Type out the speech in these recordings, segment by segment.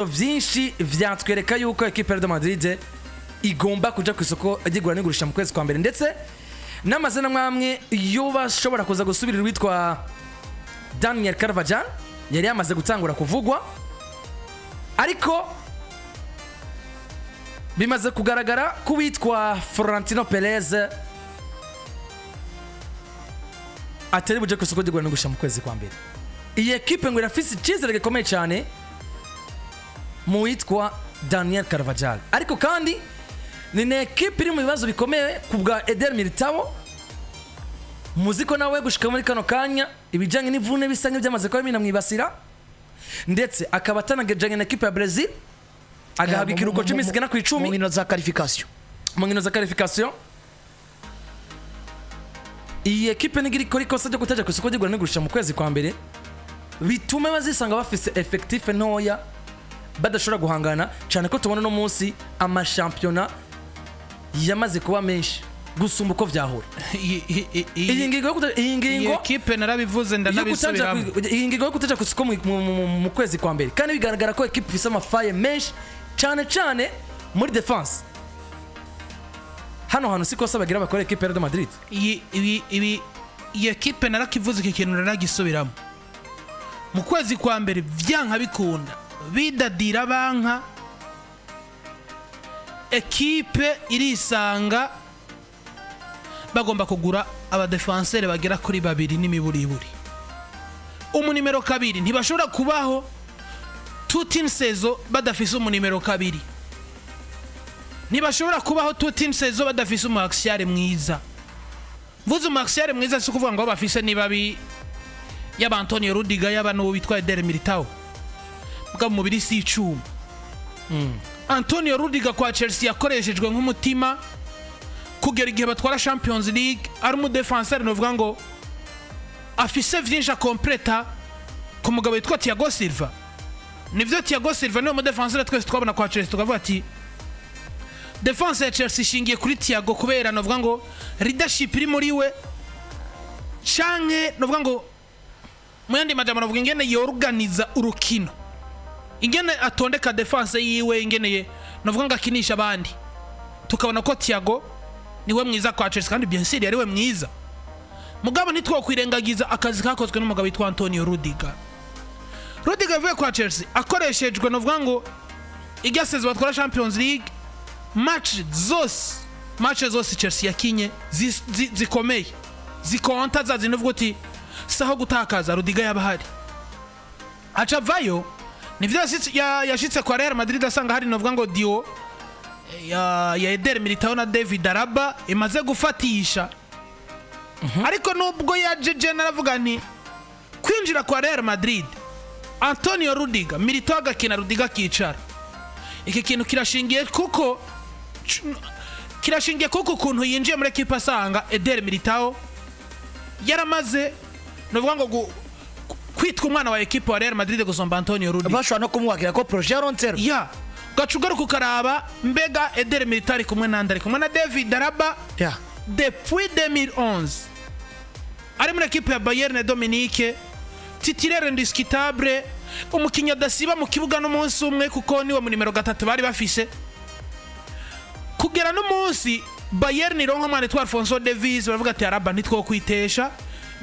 Vyinshi vyatwereka yuko ekipe ya Real Madrid igomba kuja ku isoko ry'igura n'igurisha mu kwezi kwa mbere, ndetse n'amazina amwe yo bashobora kuza gusubirira uwitwa Daniel Carvajal yari yamaze gutangura kuvugwa, ariko bimaze kugaragara ko uwitwa Florentino Perez atari buje ku isoko ry'igura n'igurisha mu kwezi kwa mbere. Iyi ekipe ngo irafise icyizere gikomeye cyane mu witwa Daniel Carvajal, ariko kandi ni na ekipe iri mu bibazo bikomeye ku bwa Eder Militao. Muzi ko nawe gushika muri kano kanya ibijyanye n'imvune bisa nk'ibyamaze kuba binamwibasira, ndetse akaba atanagejanye na ekipe ya Brazil, agahabwa ikiruhuko cy'iminsi igera ku 10 mu nkino za qualification. Mu nkino za qualification. Iyi ekipe nigira ikora ikosa ryo kutajya ku isoko ry'igura n'igurisha mu kwezi kwa mbere, bitume bazisanga bafise effectif ntoya, badashobora guhangana cyane, ko tubona uno munsi amashampiyona yamaze kuba menshi gusumba uko vyahora. Iyi Iyi ngingo ekipe narabivuze, yo kutaja ndanabisubiramo. Iyi ngingo yo kutaja ku isoko mu kwezi kwa mbere, kandi bigaragara ko ekipe ifise ama failles menshi cyane cyane muri défense, hano hantu si kosa bagira bakora ekipe ya Real Madrid. Iyi ibi ibi iyi ekipe narakivuze, iki kintu naragisubiramo: mu kwezi kwa mbere, vyanka bikunda, bidadira banka, ekipe irisanga bagomba kugura abadefanseri bagera kuri babiri n'imiburiburi umunimero 2. Ntibashobora kubaho toute une saison badafise umunimero 2, ntibashobora kubaho toute une saison badafise umu axial mwiza. Mvuze umu axial mwiza, si ukuvuga ngo bafise ni babi, yaba Antonio Rudiger, yaba n'uwo witwa Eder Militao, bwa mu mubiri si icuma. Antonio Rudiger kwa Chelsea yakoreshejwe nk'umutima kugera igihe batwara Champions League, ari umudefenseur novuga ngo afise vyinshi akompleta ku mugabo witwa Thiago Silva. Nivyo, Thiago Silva niwe mudefenseur twese twabona kwa Chelsea tukavuga ati défense ya Chelsea ishingiye kuri Thiago, kubera novuga ngo leadership iri muri we, canke novuga ngo mu yandi majambo novuga ingene yorganiza urukino, ingene atondeka défense yiwe, ingene ye novuga ngo akinisha abandi, tukabona ko Thiago niwe mwiza kwa Chelsea. Kandi bien sûr yari we mwiza, mugabo ntitwokwirengagiza akazi kakozwe n'umugabo witwa Antonio Rudiger. Rudiger yavuye kwa Chelsea akoreshejwe novuga ngo irya saison batwara Champions League, match zose Chelsea yakinye zikomeye, zikonta, za zindi uvuga uti saho gutakaza, Rudiger yaba ahari. Aca avayo, nivyo, yashitse kwa Real Madrid asanga hari novuga ngo duo ya Eder Militao na David Alaba imaze gufatisha. Ariko nubwo yaje, je naravuga nti kwinjira kwa Real Madrid, Antonio Rudiger, Militao agakina, Rudiger akicara, iki kintu kirashingiye kuko ukuntu yinjiye muri ekipa asanga Eder Militao yaramaze novuga ngo kwitwa umwana wa ekipa wa Real Madrid gusumba Antonio Rudiger. Bashobora no kumwakira ko projet ya long terme. Ya, gaca ugaruka ukaraba mbega Eder Militao ari kumwe nande? Ari kumwe na David Alaba. Depuis 2011 ari muri ekipe ya Bayern Dominique, titulaire indiscutable, umukinnyi adasiba mu kibuga n'umunsi umwe, kuko niwe mu nimero 3 bari bafise kugera n'umunsi Bayern ironka umwana witwa Alphonso Davies. Baravuga ati Alaba ntitwokwitesha,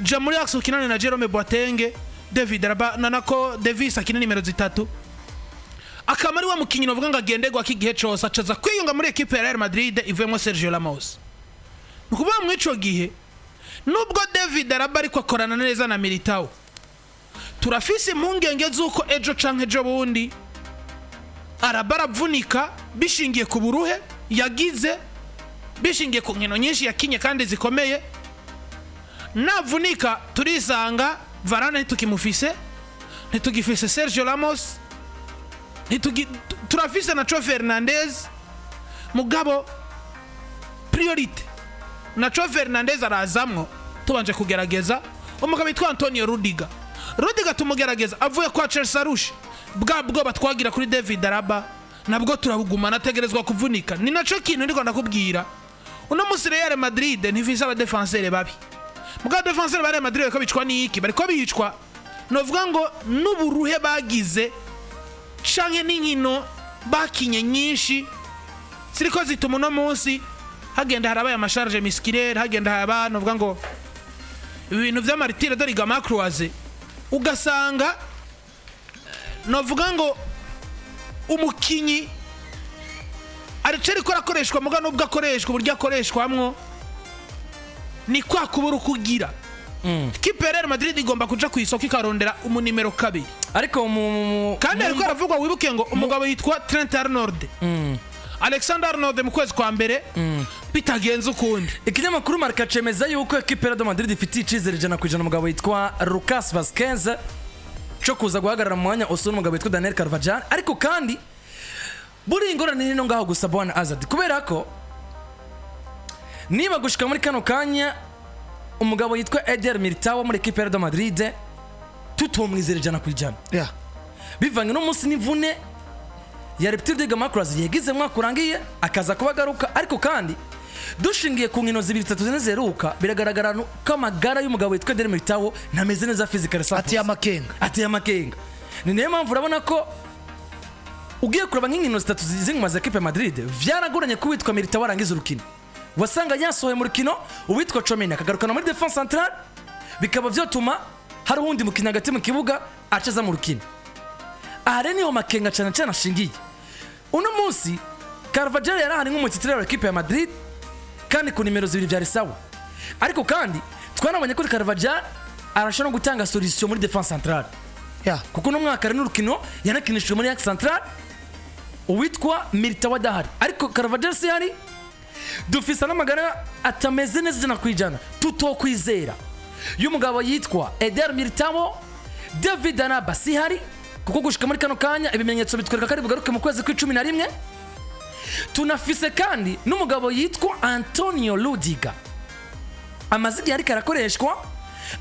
ja muri axe ukinane na Jerome Boateng. David Alaba na nako Davies akina nimero 3, akaba ari wa mukinnyi bavuga ngo agenderwa ko igihe cose. Acaza kwiyunga muri ekipe ya Real Madrid ivuyemo Sergio Ramos. Ni ukuvuga muri ico gihe, nubwo David Alaba ariko akorana neza na Militao, turafise impungenge z'uko ejo canke ejo bundi Alaba aravunika, bishingiye ku buruhe yagize, bishingiye ku nkino nyinshi yakinye kandi zikomeye. Navunika, turisanga Varane ntitukimufise, ntitugifise Sergio Ramos, turafise Nacho Fernandez. Mugabo priorité, Nacho Fernandez arazamwo tubanje kugerageza umugabo witwa Antonio Rudiger. Rudiger tumugerageza avuye kwa Chelsea arushe. Bwa bwoba twagira kuri David Alaba nabwo turabugumana, ategerezwa kuvunika. Ni naco kintu ndiko ndakubwira: uno munsi Real Madrid ntifise abadefensere babi, mugabo defenseur ba Real Madrid bariko bicwa n'iki? Bariko bicwa novuga ngo n'uburuhe bagize. Canke n'inkino bakinye nyinshi ziriko zituma uno munsi hagenda harabaye ama charges musculaires, hagenda haraba, novuga ngo ibintu vy'ama ruptures de ligament croisé, ugasanga novuga ngo umukinyi arico ariko arakoreshwa, muga nubwo akoreshwa, uburyo akoreshwamwo ni kwa kubura uko ugira. Kipe ya Real Madrid igomba kuja ku isoko ikarondera umunimero 2. Ariko Kandi ariko aravugwa, wibuke ngo umugabo yitwa Trent Arnold Alexander Arnold mu kwezi kwa mbere bitagenze ukundi. Ikinyamakuru Marca cemeza yuko ekipe ya Real Madrid ifitiye icyizere 100% umugabo witwa Lucas Vazquez cyo kuza guhagarara mu mwanya usura umugabo witwa Daniel Carvajal. Ariko kandi buri ingorane ni no ngaho gusa, bwana Azad, kubera ko niba gushika muri kano kanya umugabo yitwa Eder Militao muri ekipe ya Real Madrid tutomwizera 100%, bivanye n'umunsi n'imvune ya rupture de ligament croisé yagize mwaka urangiye, akaza kuba agaruka. Ariko kandi dushingiye ku nkino zibiri, zitatu, zine ziheruka, biragaragara ko amagara y'umugabo witwa Eder Militao ntameze neza physically. Ateye amakenga. Ateye amakenga. Ni nayo mpamvu urabona ko ugiye kureba nk'inkino zitatu z'inyuma za ekipe ya Madrid, vyaragoranye ko uwitwa Militao arangiza urukino. Wasanga yasohoye mu rukino uwitwa Tchouameni, akagarukana muri défense centrale, bikaba vyotuma hari uwundi mukinnyi hagati mu kibuga acaza mu rukino. Aha rero niho makenga cyane cyane ashingiye. Uno munsi Carvajal yarahari nk'umu titulaire wa ekipe ya Madrid, kandi ku nimero 2 byari sawa. Ariko kandi twanabonye ko Carvajal arashobora no gutanga solution muri défense centrale, kuko no mwaka hari n'urukino yanakinishijwe muri axe central uwitwa Militao adahari, ariko Carvajal si hari. Dufise n'amagara atameze neza 100% tutokwizera y'umugabo yitwa Eder Militao. David Alaba si hari, kuko gushika muri kano kanya ibimenyetso bitwereka ko ari bugaruke mu kwezi kw'11. Tunafise kandi n'umugabo yitwa Antonio Rudiger, amaze igihe ariko arakoreshwa,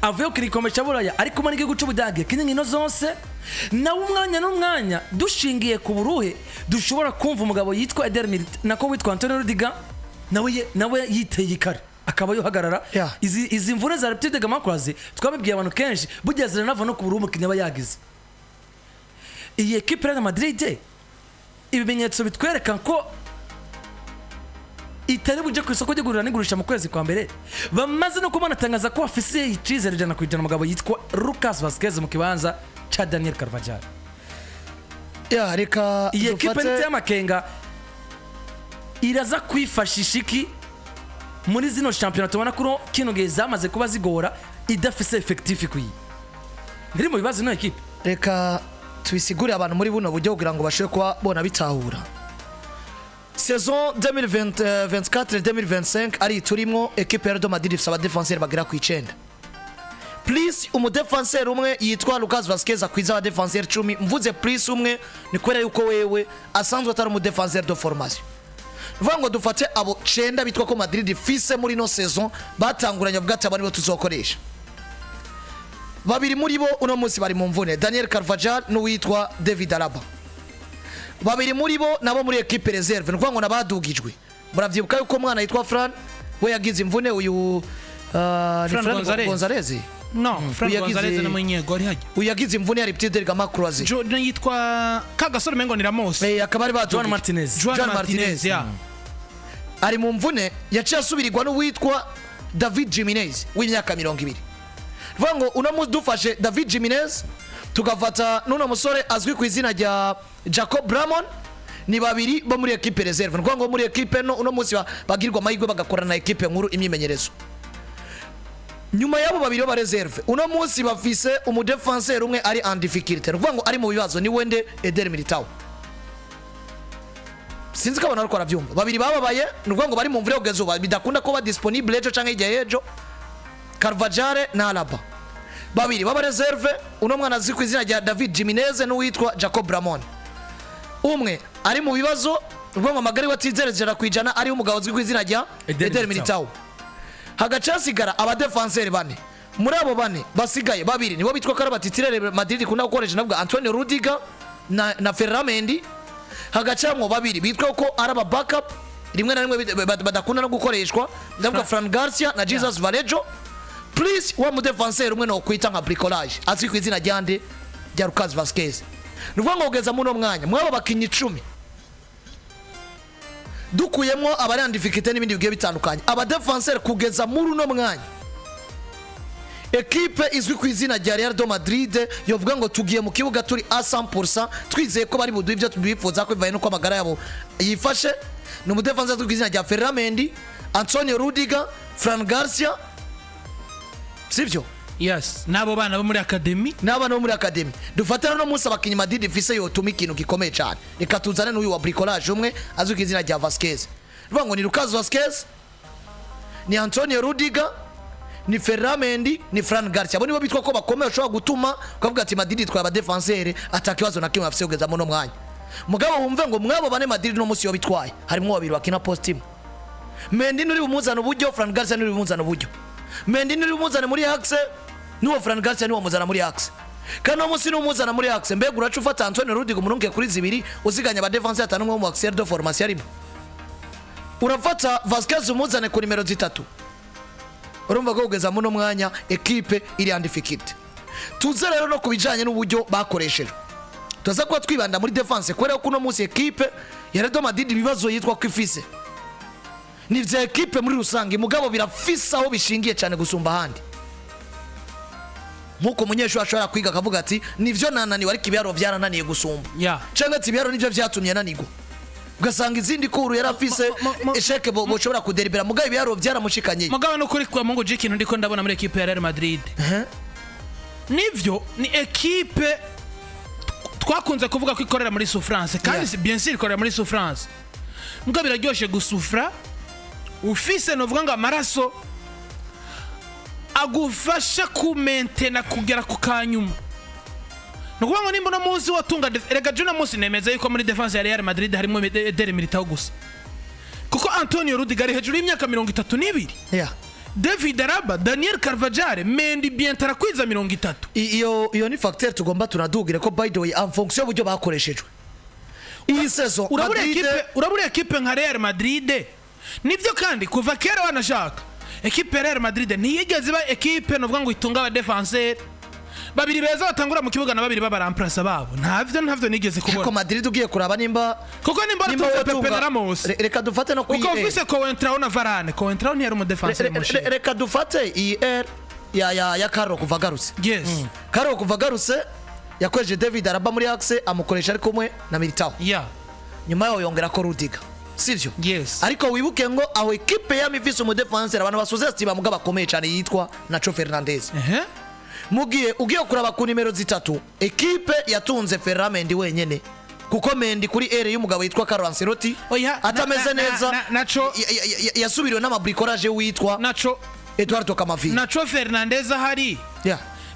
avuye ku gikombe cya Buraya, ariko muri igihugu cy'Ubudage kino nkino zose nawe umwanya n'umwanya. Dushingiye ku buruhe, dushobora kumva umugabo yitwa Eder Militao, nako witwa Antonio Rudiger, nawe yiteye ikare akaba yohagarara. Izi mvune za rupture de ligament croisé, twabibwiye abantu kenshi, burya ziranava no ku buruhe umukinnyi aba yagize. Iyi ekipe ya Real Madrid, ibimenyetso bitwereka ko itari bujye ku isoko ry'igurira n'igurisha mu kwezi kwa mbere. Bamaze no kuba banatangaza ko bafise icyizere 100% umugabo yitwa Lucas Vazquez mu kibanza cya Daniel Carvajal. Ya, reka Iyi ekipe dufate niteye amakenga, iraza kwifashisha iki muri zino shampiyona tubona ko kino gihe zamaze kuba zigora, idafise effectif ikwiye? Ntiri mu bibazo ino ekipe? Reka tubisigurire abantu muri buno buryo kugira ngo bashobore kuba bona bitahura. Saison 2024 2025 ari turimo, ekipe ya Real Madrid ifite aba défenseurs bagera ku 9 plus umu défenseur umwe yitwa Lucas Vazquez, akwiza aba défenseurs 10. Mvuze plus umwe ni kubera yuko wewe asanzwe atari umu défenseur de formation. Vuga ngo dufate abo 9 bitwa ko Madrid ifise muri no saison, batanguranye bavuga ati: "Aba nibo tuzokoresha." Babiri muri bo uno munsi bari mu mvune, Daniel Carvajal n'uwitwa David Alaba. Babiri muri bo nabo muri équipe réserve, ni ukuvuga ngo nabadugijwe. Murabyibuka yuko umwana yitwa Fran we yagize imvune, uyu ni Fran Fran Gonzalez. Gonzalez. No, Fran Uyu Gonzalez ni munyegori hajya. Uyu yagize imvune ya rupture de ligament croisé. Yitwa kagasore, umengo ni Ramos. Akaba ari badugijwe. Juan Martinez. Juan Juan Martinez, Martinez. ya. Ari mu mvune, yaciye asubirirwa n'uwitwa David Jimenez w'imyaka 20. Vuga ngo uno munsi dufashe David Jimenez, tugafata n'uno musore azwi ku izina rya Jacob Ramon, ni babiri bo muri équipe réserve. Ni ukuvuga ngo muri ekipe no uno munsi bagirwa amahirwe bagakorana na ekipe nkuru imyimenyerezo. Nyuma y'abo babiri b'aba réserve, uno munsi bafise umu défenseur umwe ari en difficulté, ni ukuvuga ngo ari mu bibazo, ni wende? Eder Militao. Sinzi ko abantu bariko barabyumva. Babiri bababaye, ni ukuvuga ngo bari mu mvune kugeza ubu, bidakunda ko ba disponible ejo canke hirya y'ejo, Carvajal na Alaba. Babiri baba réserve, uno mwana azwi ku izina rya David Jimenez n'uwitwa Jacob Ramon. Umwe ari mu bibazo, ni ukuvuga ngo amagara we atizera 100%, ariho umugabo azwi ku izina rya Eder Eder Militao. Militao. Hagaca hasigara aba défenseurs bane. Muri abo bane basigaye, babiri nibo bitwa ko ari aba titulaires Madrid ikunda gukoresha, navuga Antonio Rudiger na Ferland Mendy. Hagacamwo babiri bitwa ko ari aba backup, rimwe na rimwe badakunda no gukoreshwa, ndavuga Fran Garcia na Jesus Vallejo, plus wa mu défenseur umwe no kwita nka bricolage azwi ku izina rya nde? Rya Lucas Vazquez. Ni ukuvuga ngo kugeza muri uno mwanya, mw'abo bakinnyi 10, dukuyemo abari en difficulté n'ibindi bigiye bitandukanye, abadéfenseur kugeza muri uno mwanya, ekipe izwi ku izina rya Real de Madrid yovuga ngo tugiye mu kibuga turi a 100%, twizeye ko bari buduhe ibyo tubyifuza ko bivanye n'uko amagara yabo yifashe, ni umudéfenseur azwi ku izina rya Ferland Mendy, Antonio Rudiger, Fran Garcia, sibyo? Yes, n'abo bana bo muri academy. N'abana bo muri academy. Dufate no munsi abakinnyi Madrid ifise yotuma ikintu gikomeye cyane, reka tuzane n'uyu wa bricolage umwe azwi ku izina rya Vasquez. Ruvuga ngo ni Lucas Vasquez, ni Antonio Rudiger, ni Ferland Mendy, ni Fran Garcia. Abo nibo bitwa ko bakomeye, bashobora gutuma ukavuga ati Madrid itwaye abadéfenseur atakibazo na kimwe bafise kugeza muri uno mwanya. Mugabo wumve ngo mwabo bane Madrid no munsi yo bitwaye, harimo babiri bakina poste imwe. Mendy nuri bumuzana uburyo, Fran Garcia nuri bumuzana uburyo. Mendy nuri bumuzana muri axe, n'uwo Fran Garcia niwo muzana muri axe. Kandi uwo munsi n'umuzana muri axe, mbega uraca ufata Antonio Rudiger umurunge kuri zibiri, uziganya abadéfenseur atanu umwe mu axial de formation arimo? Urafata Vasquez umuzane ku nimero 3? Urumva ko kugeza muri uno mwanya ekipe iri en difficulté. Tuze rero no ku bijanye n'uburyo bakoreshejwe. Tuza kuba twibanda muri défense kubera ko uno munsi ekipe ya Real Madrid, ibibazo yitwa ko ifise ni vya ekipe muri rusange, mugabo birafise aho bishingiye cyane gusumba ahandi. Nk'uko umunyeshuri ashobora kwiga akavuga ati nivyo nananiwe, ariko ibiharuro byarananiye gusumba, cyangwa ati ibiharuro nivyo vyatumye ananigwa. Ugasanga izindi cours yari afise échec boshobora kuderibera, mugabo ibiharuro byaramushikanye. Mugabo nukuri kwa Mungu, je ikintu ndiko ndabona muri ekipe ya Real Madrid, nivyo, ni ekipe twakunze kuvuga ko ikorera muri souffrance kandi bien sûr ikorera muri souffrance, mbwa biraryoshe gusufra ufise, novuga ngo amaraso agufasha kumentena kugera ku kanyuma. Ni ukuvuga ngo nimba uno munsi watunga erega je uno munsi nemeza yuko muri défense ya Real Madrid harimo Eder Militao gusa, kuko Antonio Rudiger ari hejuru y'imyaka 32, David Alaba, Daniel Carvajal, Mendy bientôt arakwiza 30. Iyo ni facteur tugomba tunadugire ko, by the way, en fonction y'uburyo bakoreshejwe iyi saison Urabura Madrid. ekipe, urabura ekipe nka Real Madrid, nivyo, kandi kuva kera wanashaka ekipe ya Real Madrid ntiyigeze iba ekipe novuga ngo itunga abadéfenseur babiri beza batangura mu kibuga na babiri b'abaremplaçants babo. Ntavyo nigeze Ariko kubona. Madrid ugiye kuraba nimba Kuko nimba nimba waratunze Pepe wotunga- na Ramos, Reka dufate no kuri ukaba ufise Coentrao na Varane, Coentrao ntiyari umudéfenseur mushinga. Reka dufate iyi ère ya Carlo kuva agarutse. Carlo kuva agarutse yakoresheje David Alaba muri axe, amukoresha ari kumwe na Militao. Nyuma yaho yongera ko Rudiger, sivyo? Yes. Ariko wibuke ngo aho ekipe yama ifise umudéfenseur abantu basuzestima mugabo akomeye cyane yitwa Nacho Fernandez. Mugiye ugiye kuraba ku nimero 3, ekipe yatunze Ferland Mendy wenyene, kuko Mendy kuri ère y'umugabo yitwa Carlo Ancelotti Oya, atameze neza, Nacho yasubiriwe n'amabricolage witwa Nacho Eduardo Camavinga. Nacho Fernandez ahari,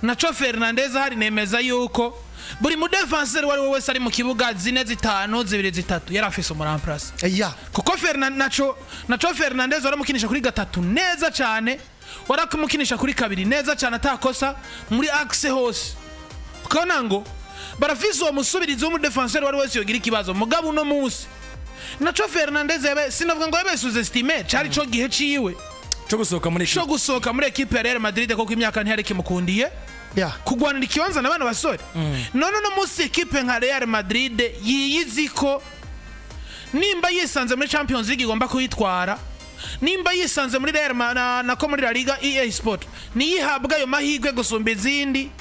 Nacho Fernandez ahari, nemeza yuko buri mudéfenseur uwo ari we wese ari mu kibuga, zine, zitanu, zibiri, zitatu, yari afise umuremplaçant, kuko Nacho Fernandez waramukinisha kuri gatatu neza cyane, waramukinisha kuri kabiri neza cyane, atakosa muri axe hose, ukabona ngo barafise uwo musubirizi w'umudéfenseur wari wese yogira ikibazo. Mugabo uno munsi Nacho Fernandez yabaye, sinavuga ngo yabaye sous-estimé, cari co gihe ciwe cyo gusohoka muri co gusohoka muri ekipe ya Real Madrid, kuko imyaka ntiyari kimukundiye kugwanira ikibanza na bano basore. None uno munsi ekipe nka Real Madrid yiyizi ko nimba yisanze muri Champions League igomba kuyitwara, nimba yisanze muri Real nako muri La Liga, EA Sport niyihabwa ayo mahirwe gusumba izindi,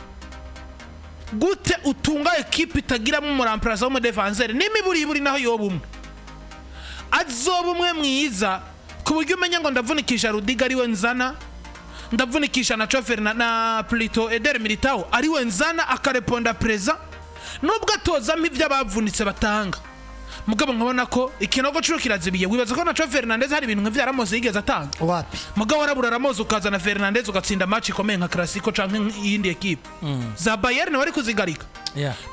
gute utunga ekipe itagiramo umuremplaçant w'umudéfenseur n'imiburiburi? Naho yoba umwe, azoba umwe mwiza ku buryo umenya ngo ndavunikisha Rudiger ariwe nzana, ndavunikisha na Chauffeur na plutôt Eder Militao ariwe nzana, akareponda présent nubwo atozamo ibyo abavunitse batanga. Mugabo nkabona ko ikinogo curo kirazibiye. Wibaza ko Nacho Fernandez hari ibintu nka vya Ramos yigeze atanga? Wapi. Mugabo warabura Ramos ukazana Fernandez, ugatsinda match ikomeye nka Clasico canke iyindi ekipe za Bayern wari kuzigarika.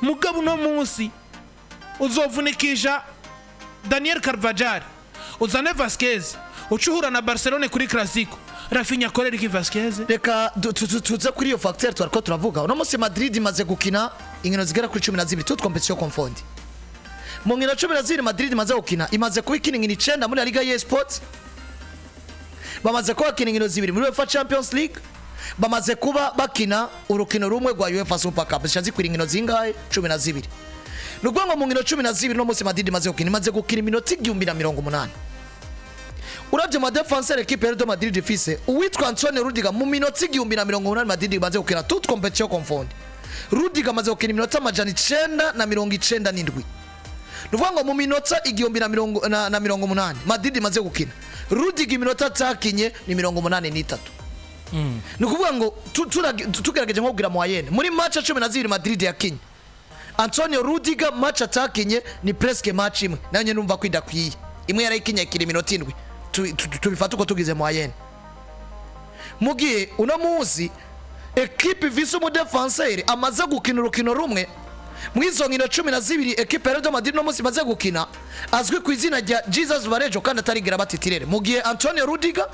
Mugabo uno munsi uzovunikisha Daniel Carvajal uzane Vasquez, uca uhura na Barcelone kuri Clasico, Raphinha akorera iki Vasquez? Reka tuze kuri iyo facteur twariko turavuga. Uno munsi Madrid imaze gukina inkino zigera kuri 12, toutes compétitions confondues. Mu nkino 12 Madrid imaze gukina, imaze kuba ikina inkino 9 muri La Liga EA Sports, bamaze kuba bakina inkino 2 muri UEFA Champions League, bamaze kuba bakina urukino rumwe rwa UEFA Super Cup. Zica zikwira inkino zingahe? 12. Ni ukuvuga ngo mu nkino 12 no munsi Madrid imaze gukina iminota 1080. Uravye mu défenseur équipe ya Real Madrid ifise uwitwa Antonio Rudiger, mu minota 1080 Madrid imaze gukina, toutes compétitions confondues, Rudiger amaze gukina iminota 997. Ni ukuvuga ngo mu minota igihumbi na mirongo na mirongo umunani Madrid imaze gukina, Rudiger iminota atakinye ni 83. Ni ukuvuga ngo tugerageje nko kugira moyenne, muri match 12 Madrid yakinye, Antonio Rudiger match atakinye ni presque match imwe, nayo nyene numva ko idakwiye. Imwe yarayikinye akira iminota 7. Tubifata uko tugize moyenne. Mu gihe uno munsi ekipe ifise umudefenseri amaze gukina urukino rumwe mw'izo nkino 12 ekipe ya Real Madrid no munsi imaze gukina, azwi ku izina rya Jesus Vallejo, kandi atarigera ba titulaire, mu gihe Antonio Rudiger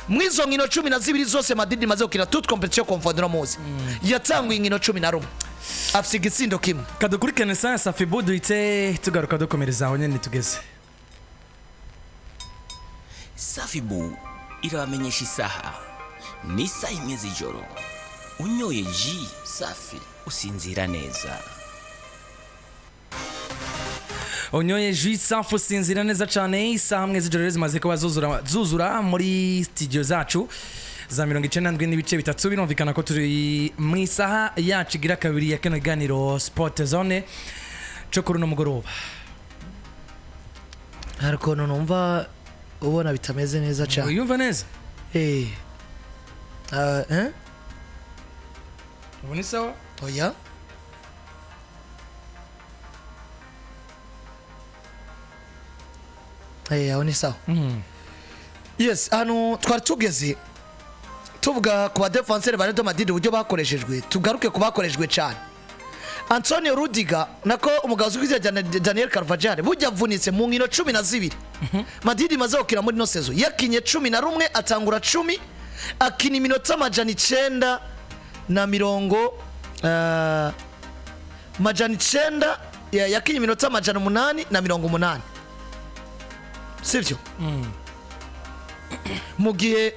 mw'izo nkino 12 zose Madrid imaze gukina, toutes compétitions confondues, no munsi yatanguye inkino 11, afise igitsindo kimwe. Kadukurikirane sana Safibu, duhite tugaruka dukomereza aho nyene tugeze. Safibu irabamenyesha isaha, ni isaha 1 z'ijoro. Unyoye jus Safi usinzira neza. Unyoye jus Safi usinzira neza cyane. Isaha 1 z'ijoro rero zimaze kuba zuzura muri studio zacu za 97.3. Birumvikana ko turi mu isaha yacu igira kabiri ya kino kiganiro Sport Zone cyo kuri uno mugoroba. Hari ukuntu numva ubona bitameze neza cyane. Uyumva neza? Eh. Ah, eh? Ubu ni sawa? Oya. Eh, aho ni sawa. Yes, hano twari tugeze tuvuga ku badefenseri ba Real Madrid, uburyo bakoreshejwe. Tugaruke ku bakoreshejwe cyane. Antonio Rudiger, nako umugabo uzwi ku izina rya Daniel Carvajal, burya avunitse mu nkino 12 Madrid imaze gukina muri ino saison, yakinye 11, atangura 10, akina iminota 900, 900, yakinye iminota 880, sivyo? Mu gihe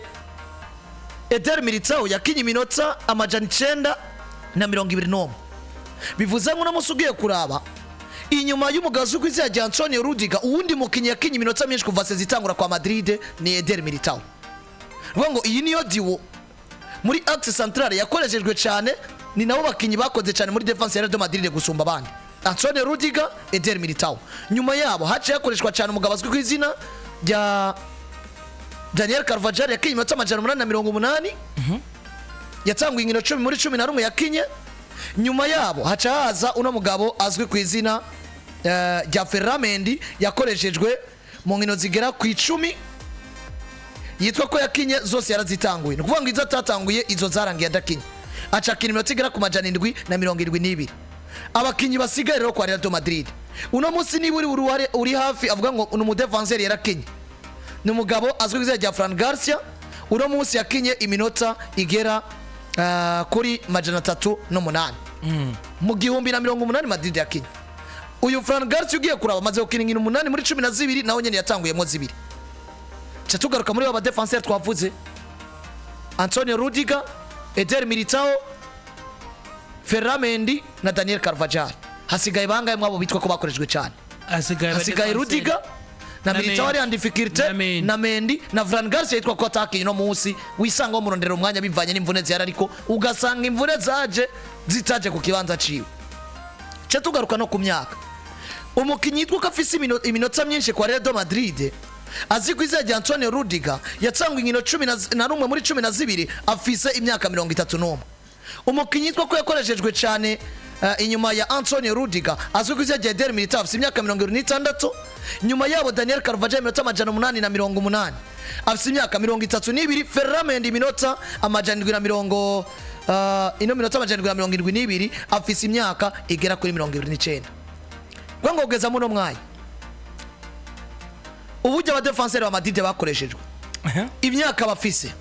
Eder Militao yakinye iminota 921. Bivuze ngo uno munsi ugiye kuraba inyuma y'umugabo uzwi ku izina rya Antonio Rudiger, uwundi mukinnyi yakinye iminota myinshi kuva saison itangura kwa Madrid ni Eder Militao. Vuga ngo iyi niyo duo muri axe centrale yakoreshejwe cyane, ni nabo bakinyi bakoze cyane muri défense ya Real Madrid gusumba abandi: Antonio Rudiger, Eder Militao. Nyuma yabo haciye hakoreshwa cyane umugabo azwi ku izina rya Daniel Carvajal, yakinye iminota 880, yatanguye inkino 10 muri 11 yakinye. Nyuma yabo haca haza uno mugabo azwi ku izina rya Ferland Mendy, yakoreshejwe mu nkino zigera ku 10, yitwa ko yakinye zose yarazitanguye. Ni ukuvuga ngo izo atatanguye, izo zarangiye adakinye, aca akina iminota igera ku 772. Abakinyi basigaye rero kwa Real Madrid uno munsi, niba uri uruhare uri hafi avuga ngo ni umudefenseri yarakinye, ni umugabo azwi ku izina rya Fran Garcia. Uno munsi yakinye iminota igera kuri 308 mu 1080 Madrid yakinye. Uyu Fran Garcia ugiye kuraba amaze gukina inkino 8 muri 12, nawe nyene yatanguyemo 2. Ca tugaruka muri ba défenseur twavuze: Antonio Rudiger, Eder Militao, Ferland Mendy na Daniel Carvajal. Hasigaye bangahe mwabo bitwa ko bakorejwe cyane? Hasigaye Hasigaye abadefenseri. Rudiger na Na Militao Mendy. ari en difficulté, Na Mendy. na Mendy na Fran Garcia yitwa ko atakinye. No munsi wisanga murondera umwanya bivanye n'imvune zihari, ariko ugasanga imvune zaje zitaje ku kibanza ciwe. Ca tugaruka no ku myaka. Umukinyi yitwa ko afise iminota myinshi kwa Real Madrid azi ku izina rya Antonio Rudiger, yatsangwa inkino 11 muri 12, afise imyaka 31. Umukinyi yitwa ko yakoreshejwe cyane inyuma ya Antonio Rudiger azwi ku izina rya Eder Militao, afise imyaka 76. Nyuma yabo Daniel Carvajal, iminota 880, afise imyaka 32. Ferland Mendy, iminota amajana indwi na mirongo ino minota 772, afise imyaka igera kuri 29. Ngo kugeza muno mwanya, uburyo abadefenseri ba Madrid bakoreshejwe, imyaka bafise,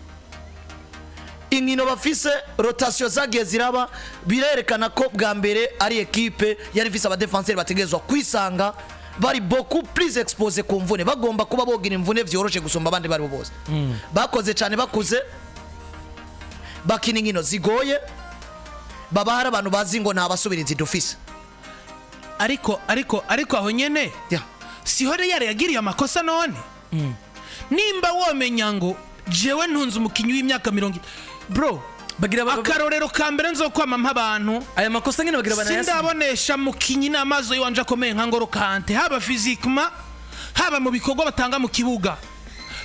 inkino bafise, rotation zagiye ziraba, birerekana ko bwa mbere ari ekipe yari ifise abadefenseri bategerezwa kwisanga bari beaucoup plus exposé ku mvune, bagomba kuba bogira imvune vyoroshe gusumba abandi bari bo bose. Bakoze cyane bakuze, bakina inkino zigoye, baba hari abantu bazi ngo nta basubirizi dufise. Ariko aho nyene siho Real yagiriye amakosa. None nimba womenya ngo jewe ntunze umukinyi w'imyaka 40, bro, Bagira akarorero ka mbere nzokwama mp'abantu, aya makosa nyine bagira banayasibe. Sindabonesha mukinyi n'amaso yiwanje akomeye nka Ngolo Kante, haba physiquement, haba mu bikorwa batanga mu kibuga.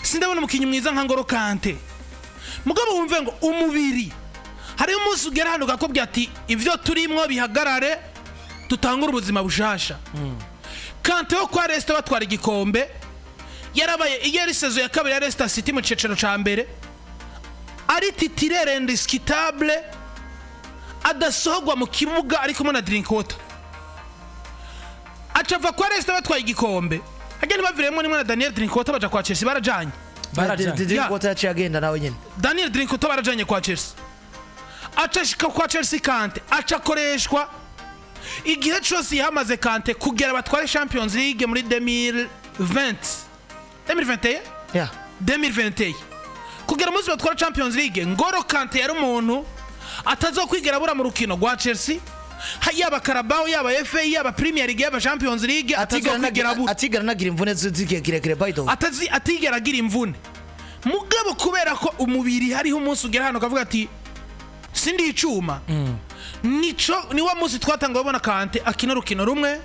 Sindabona umukinyi mwiza nka Ngolo Kante. Mugabo wumve ngo umubiri, hariho umunsi ugera hano ukakubwira ati ivyo turimwo bihagarare, dutangure ubuzima bushasha. Kante wo kwa Leicester batwara igikombe, yarabaye iyo yari saison ya kabiri ya Leicester City mu cicaro ca mbere, ari titulaire indiscutable, adasohogwa mu kibuga, ari kumwe na Drinkwater. Aca ava kwa Leicester batwaye igikombe, hajya ntibaviremo nimwe na Daniel Drinkwater, baja kwa Chelsea, barajanye. Barajanye. Drinkwater yaciye agenda nawe nyine. Daniel Drinkwater barajanye kwa Chelsea. Aca ashika kwa Chelsea, Kante aca akoreshwa igihe cose yahamaze Kante kugera batware Champions League muri 2020, 2021, 2021, kugera umunsi batwara Champions League. Ngolo Kante yari umuntu atazokwigera abura mu rukino rwa Chelsea, yaba Carabao, yaba FA, yaba Premier League, yaba Champions League, atazokwigera abura. Atigera anagira imvune z'igihe kirekire, by the way. Atazi atigera agira imvune. Mugabo kubera ko umubiri, hariho umunsi ugera hano ukavuga ati sindi icuma. Nico ni wa munsi twatanga kubona Kante akina urukino rumwe,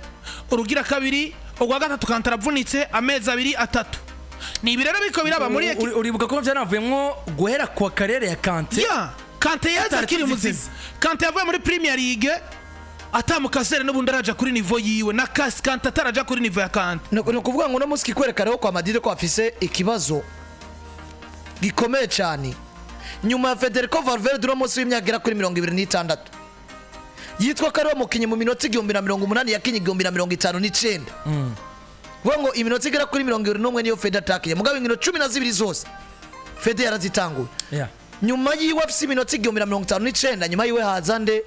urugira kabiri, urwa gatatu, Kante aravunitse amezi 2, 3. Ni ibi rero biriko biraba muri Uribuka ko byanavuyemwo guhera kwa carrière ya Kante. Ya Kante yaza Atari akiri muzima. tuvyiteze. Kante yavuye muri Premier League atamukasere, n'ubundi araja kuri niveau yiwe na kasi Kante ataraja kuri niveau ya Kante. Ni ukuvuga ngo uno munsi kikwereka rero kwa Madrid ko bafise ikibazo gikomeye cyane nyuma ya Federico Valverde, uno munsi w'imyaka igera kuri 26, yitwa ko ari we mukinnyi mu minota 1080 yakinye 1059. Kuvuga ngo iminota igera kuri 21 niyo Fede atakinye, mugabo inkino 12 zose Fede yarazitanguye. Nyuma yiwe afise iminota 1059, nyuma yiwe haza nde?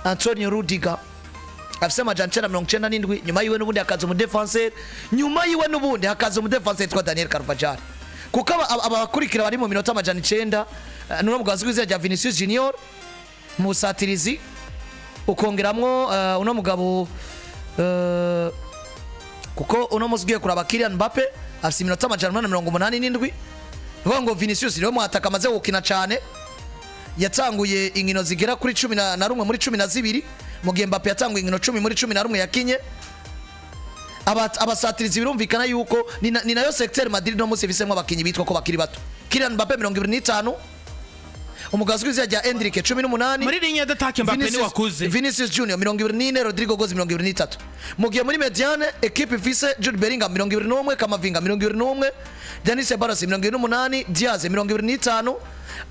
Antonio Rudiger afise 997. Nyuma yiwe n'ubundi hakaza umudéfenseur, nyuma yiwe n'ubundi hakaza umudéfenseur yitwa Daniel Carvajal, kuko aba bakurikira bari mu minota 900, nuno mugabo azwi izina rya Vinicius Junior musatirizi, ukongeramwo uno mugabo, kuko uno munsi ugiye kuraba Kylian Mbappe afise iminota 887. Vuga ngo Vinicius niwe mwataka amaze gukina cyane, yatanguye inkino zigera kuri 11 muri 12, mu gihe Mbappe yatanguye inkino 10 muri 11 yakinye. Abasatirizi birumvikana yuko ni nayo secteur Madrid no munsi ifisemo abakinyi bitwa ko bakiri bato. Kylian Mbappe 25, umugabo azwi izina rya Endrick 18. Muri ligne d'attaque Mbappe ni wakuze. Vinicius Junior 24, Rodrygo Goes 23, mu gihe muri médiane équipe ifise Jude Bellingham 21, Camavinga 21, Dani Ceballos 28, Diaz 25,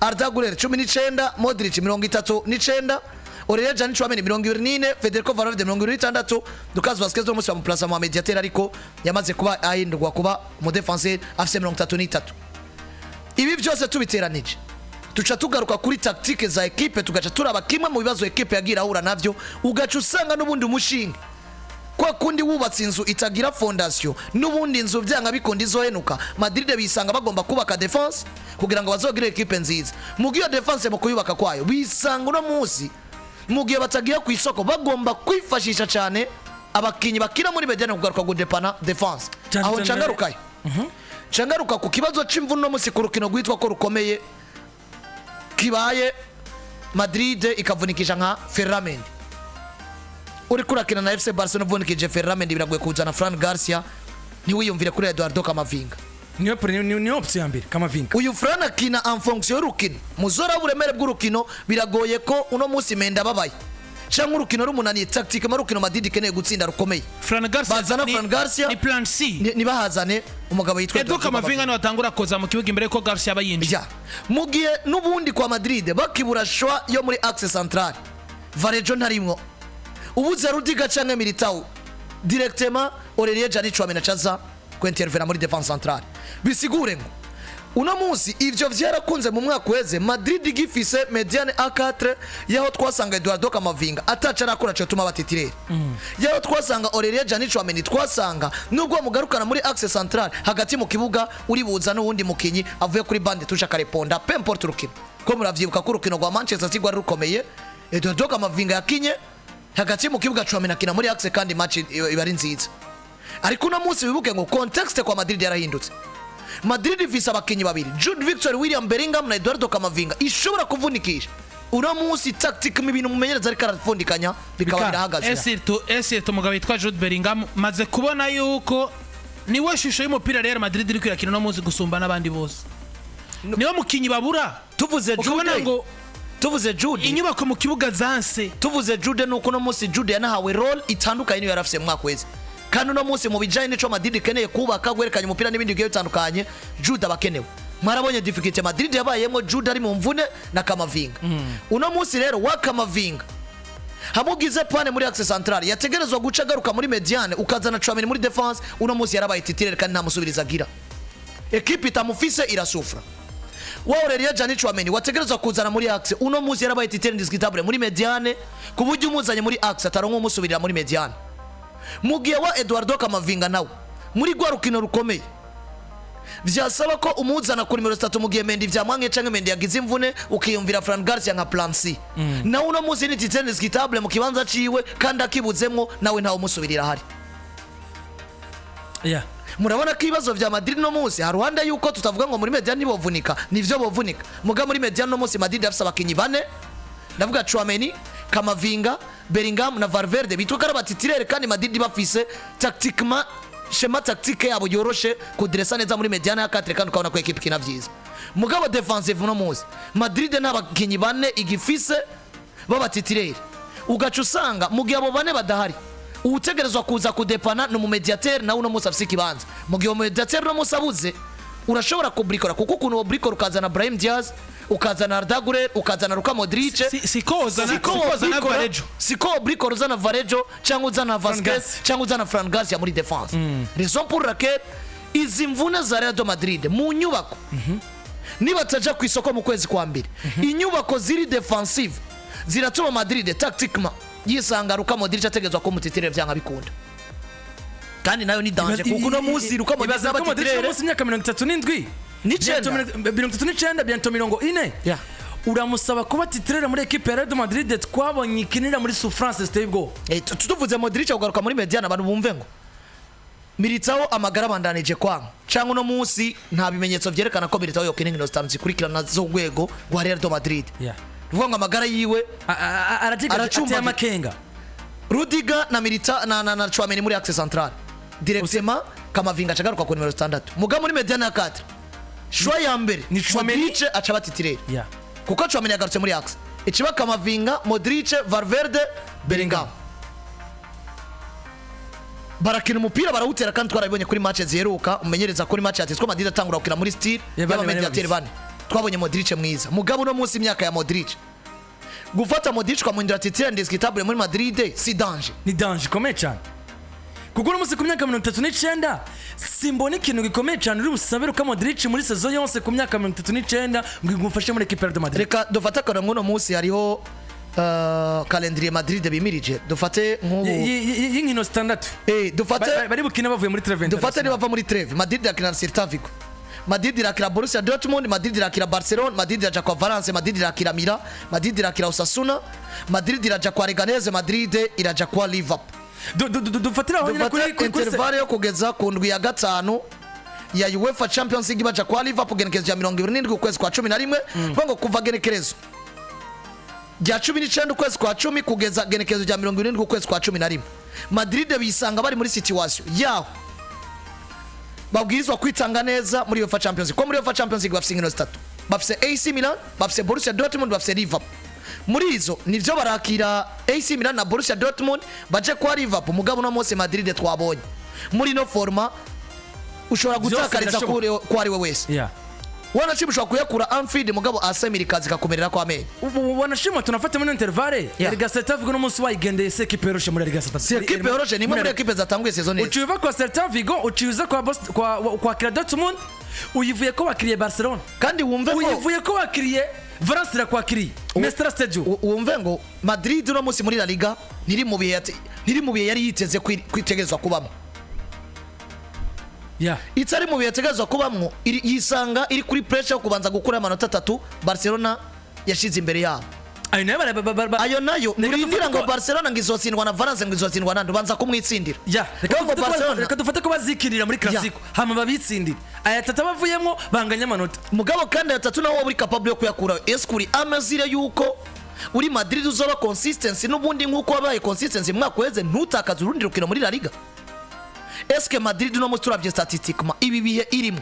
Arda Güler 19, Modric 39, Aurelien Tchouameni 24, Federico Valverde 26, Lucas Vazquez uno munsi bamuplasa mu médiateur, ariko yamaze kuba ahindurwa kuba umudéfenseur, afise 33. Ibi byose tubiteranije, tuca tugaruka kuri tactique za équipe, tugaca turaba kimwe mu bibazo équipe yagiye irahura navyo, ugaca usanga n'ubundi umushinga kwa kundi wubatse inzu itagira fondation, n'ubundi inzu byanga bikunda izohenuka. Madrid bisanga bagomba kubaka défense kugira ngo bazogire équipe nziza. Mu gihe iyo défense mu kuyubaka kwayo, bisanga uno munsi mu gihe batagiye ku isoko bagomba kwifashisha cyane abakinyi bakina muri médiane kugaruka gudepana défense. Cyane Aho cyane. ncangarukayo, ncangaruka ku kibazo c'imvune uno munsi ku rukino rwitwa ko rukomeye kibaye, Madrid ikavunikisha nka Ferland. Uriko urakina na FC Barcelona uvunikije Ferland, biragoye kuzana Fran Garcia, ntiwiyumvire kuri Eduardo Camavinga. Niyo option ya mbere, Camavinga. Uyu Fran akina en fonction y'urukino, muzora uburemere bw'urukino. Biragoye ko uno munsi Mendy ababaye cyangwa urukino rumunaniye tactique, urukino Madrid ikeneye gutsinda rukomeye, Fran Garcia bazana Fran Garcia. Ni plan C. Ntibahazane umugabo yitwa Edu Eduardo Camavinga niwe atangura koza mu kibuga imbere ko Garcia aba yinjiye. Ya, mu gihe n'ubundi kwa Madrid bakibura choix yo muri axe central, Vallejo ntarimwo, ubuze Rudiger canke Militao, directement Aurelien Tchouameni acaza kwintervena muri défense centrale. Bisigure ngo uno munsi ivyo vyarakunze mu mwaka uheze, Madrid igifise médiane A4, yaho twasanga Eduardo Camavinga ataca arakora cyo tuma batitulaire, yaho twasanga Aurelien Tchouameni, twasanga nubwo mugarukana muri axe central, hagati mu kibuga uri buza n'uwundi mukinyi avuye kuri banc de touche akareponda, peu importe urukino. Ko muravyibuka ko urukino rwa Manchester City rwari rukomeye, Eduardo Camavinga yakinye. Hagati mu kibuga Tchouameni akina muri axe, kandi match iba ari nziza. Ariko uno munsi wibuke ngo contexte kwa Madrid yarahindutse. Madrid ifise abakinyi babiri, Jude Victor William Bellingham na Eduardo Camavinga, ishobora kuvunikisha. Uno munsi tactique mu ibintu mumenyereza ariko arafundikanya bikaba birahagaze. Esirtu umugabo witwa Jude Bellingham, maze kubona yuko niwe shusho y'umupira Real Madrid iri kwirakina uno munsi gusumba n'abandi bose. Niwe mukinyi babura. Tuvuze Ukabona Jude, ngo tuvuze Jude, inyubako mu kibuga zanse. Tuvuze Jude, nuko uno munsi Jude yanahawe role itandukanye niyo yarafise mu mwaka weze. Kandi uno munsi mu bijanye n'ico Madrid ikeneye kubaka, guhererekanya umupira n'ibindi bigiye bitandukanye, Jude aba akenewe. Mwarabonye difficulté Madrid yabayemo Jude ari mu mvune na Kamavinga. Uno munsi rero wa Kamavinga hamwe ugize panne muri axe central, yategerezwa guca agaruka muri médiane, ukazana Tchouameni muri défense. Uno munsi yarabaye titulaire kandi nta musubiriza agira. Ekipe itamufise irasufra. Wa Aurelien Tchouameni Tchouameni wategerezwa kuzana muri axe, uno munsi yarabaye titulaire indiscutable muri médiane, ku buryo umuzanye muri axe ataronka umusubirira muri médiane. Mu gihe wa Eduardo Kamavinga nawe muri rwa rukino rukomeye vyasaba ko umuzana ku nimero 3 mu gihe Mendy vyamwanke canke Mendy yagize imvune, ukiyumvira Fran Garcia nka plan C. Nawe uno munsi ni titulaire indiscutable mu kibanza ciwe, kandi akibuzemwo nawe ntawe umusubirira ahari. Murabona ko ibibazo vya Madrid no munsi, haruhande yuko tutavuga ngo muri médiane ntibovunika, nivyo bovunika, muga muri médiane no munsi Madrid afise abakinyi bane, ndavuga Tchouameni, Kamavinga, Bellingham na Valverde, bitwa ko ari aba titulaire. Kandi Madrid bafise tactiquement schéma tactique yabo yoroshe kudiresa neza muri médiane ya 4, kandi ukabona ko équipe ikina vyiza. Mugabo défensive no munsi Madrid nta bakinyi bane igifise b'aba titulaire. Ugaca usanga mu gihe abo bane badahari, uwutegerezwa kuza kudepana ni umu médiateur, nawe uno munsi afise ikibanza. Mu gihe umu médiateur uno munsi abuze, urashobora kuburikora, kuko ukuntu woburikora ukazana Brahim Diaz, ukazana Arda Güler, ukazana Luka Modric. Siko Siko wozana woburikora, Varejo. Siko woburikora uzana Varejo cyangwa uzana Vasquez Garcia. cyangwa uzana Fran Garcia muri défense. Raison pour laquelle izi mvune za Real de Madrid mu nyubako, nibataja ku isoko mu kwezi kwa mbere, inyubako ziri défensive ziratuma Madrid tactiquement yisanga Luka Modric ategerezwa ko umu titulaire vyanga bikunda, kandi nayo ni danger, kuko uno munsi Luka Modric Ibaza ko Modric uno n'aba titulaire munsi imyaka 37. N'icenda. 39, bientôt 40. Uramusaba kuba titulaire muri ekipe ya Real Madrid twabonye ikinira muri souffrance ziteye ubwoba. Tuvuze Modric kugaruka muri médiane, abantu bumve ngo Militao amagara abandanije kwanga, cyangwa uno munsi nta bimenyetso vyerekana ko Militao yokina inkino zitanu zikurikirana z'urwego rwa Real de Madrid. Ruvuga ngo amagara yiwe Aracumbagira, Aracumbagira. ateye amakenga. Rudiger na Milita na Tchouameni muri axe central, directement Kamavinga acagaruka ku nimero 6. Muga muri médiane ya 4, choix ya mbere Ni Tchouameni. Modric aca aba titulaire, kuko Tchouameni yagarutse muri axe, ikiba Kamavinga, Modric, Valverde, Bellingham. Barakina umupira, barawutera, kandi twarabibonye kuri match ziheruka umenyereza kuri match ya Atletico Madrid atangura gukina muri style Ya bane, bane. y'aba médiateur bane, twabonye Modric mwiza. Mugabo uno munsi imyaka ya Modric, gufata Modric ukamuhindura titulaire indiscutable muri Madrid si danger? Ni danger ikomeye cyane, kuko uno munsi ku myaka 39 simbona ikintu gikomeye cyane uri busabe Luka Modric muri saison yose ku myaka 39 ngo igufashe muri ekipe ya Real Madrid. Reka dufate akarorero, nk'uno munsi hariho calendrier Madrid bimirije, dufate nk'ubu y'inkino zitandatu dufate bari bukine bavuye muri trêve. Dufate niba bava muri trêve, Madrid irakina na Celta Vigo, Madrid irakira Borussia Dortmund, Madrid irakira Barcelona, Madrid iraja kwa Valence, Madrid irakira Milan, Madrid irakira Osasuna, Madrid iraja kwa Leganés, Madrid iraja kwa Liverpool. Dufatira aho nyine Dufate kuri intervalle yo kugeza ku ndwi ya gatanu ya UEFA Champions League, baja kwa Liverpool genekerezo rya 27 ukwezi kwa 11. Kuvuga ngo kuva genekerezo rya 19 ukwezi kwa 10 kugeza genekerezo rya 70 ukwezi kwa 11, Madrid bisanga bari muri situation yaho babwirizwa kwitanga neza muri UEFA Champions League, ko muri UEFA Champions League bafise inkino zitatu: bafise AC Milan, bafise Borussia Dortmund, bafise Liverpool. Muri izo nivyo barakira AC Milan na Borussia Dortmund, baje kwa Liverpool. Mugabo no munsi Madrid twabonye muri no forma ushobora Vyose gutakariza birashoboka. kuri ari we wese. Wanashima ushobora kuyakura Anfield, mugabo AC Milan ikaza ikakumerera kwa amenyo. Ubu wanashima tunafata muri intervalle. Erega Celta Vigo no munsi wayigendeye si ekipe yoroshe muri Liga Celta. Si ekipe yoroshe, ni imwe muri ekipe zatanguye saison neza. Uciye uva kwa Celta Vigo, uciye uza kwa kwa Dortmund, uyivuye ko wakiriye Barcelona, Kandi wumve ko uyivuye ko wakiriye Valence, irakwakiriye Mestalla Stadium. Wumve ngo Madrid uno munsi muri La Liga ntiri mu bihe yari yiteze kwitegerezwa kubamo. Itari mu bihe yategerezwa kubamwo, yisanga iri kuri pressure yo kubanza gukura amanota atatu Barcelona yashize imbere yabo. Ayo nayo Ayo nayo Reka nurindira dufate ngo ko- Barcelona ngo izotsindwa na Valence, ngo izotsindwa nande, ubanza kumwitsindira. Ya, reka Urumva dufate ko Barcelona- reka dufate ko bazikinira muri Clasico, hama babitsindire, aya atatu abavuyemwo banganya amanota. Mugabo kandi aya atatu nawe waba uri capable yo kuyakura. Ese uri à mesure yuko uri Madrid uzoba consistency n'ubundi nk'uko wabaye consistency mu mwaka uheze, ntutakaze urundi rukino muri La Liga? Eske Madrid no muturabye statistiquement ibi bihe irimo,